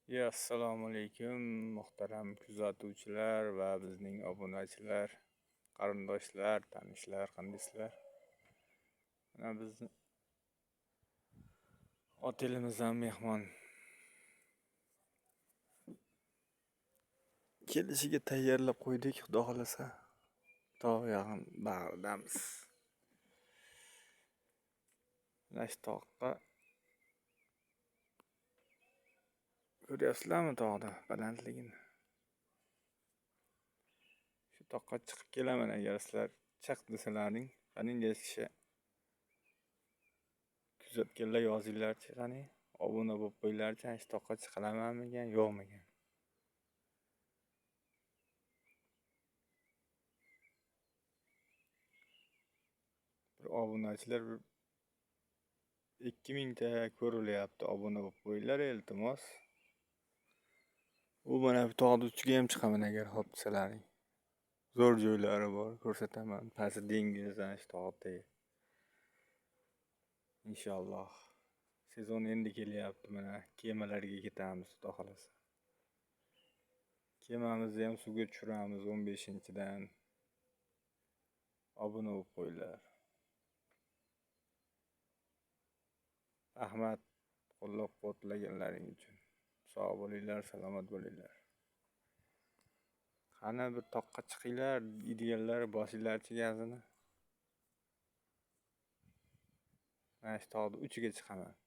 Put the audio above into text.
Ya, assalomu alaykum, muhtaram kuzatuvchilar va bizning obunachilar, qarindoshlar, tanishlar, qandaysizlar? Mana bizni otelimizdan mehmon kelishiga tayyorlab qo'ydik, xudo xohlasa. Tog' yaqin bag'ridamiz. Mana shu toqqa ko'ryapsizlarmi tog'ni balandligini? Shu toqqa chiqib kelaman agar sizlar chiq desalaring, qani kishi kuzatganlar yozinglarchi, qani obuna bo'lib qo'yinglarchi, ana shu toqqa chiqamanmikan, yo'qmikan? Bir obunachilar bir 2000 ta ko'rilyapti, obuna bo'lib qo'yinglar, iltimos. U mana bu tog'ni ustiga ham chiqaman agar hop desalaring. Zo'r joylari bor, ko'rsataman. Pasti dengiz, ana shu tog' tagi. Inshaalloh. Sezon endi kelyapti, mana kemalarga ketamiz, xudo xohlasa. Kemamizni ham suvga tushiramiz 15-dan. Obuna bo'lib qo'yinglar. Rahmat qo'llab-quvvatlaganlaring uchun. Sog' bo'linglar, salomat bo'linglar. Qani bir toqqa chiqinglar, deganlar bosinglarchi gazini. Mana shu tog'ni uchiga chiqaman.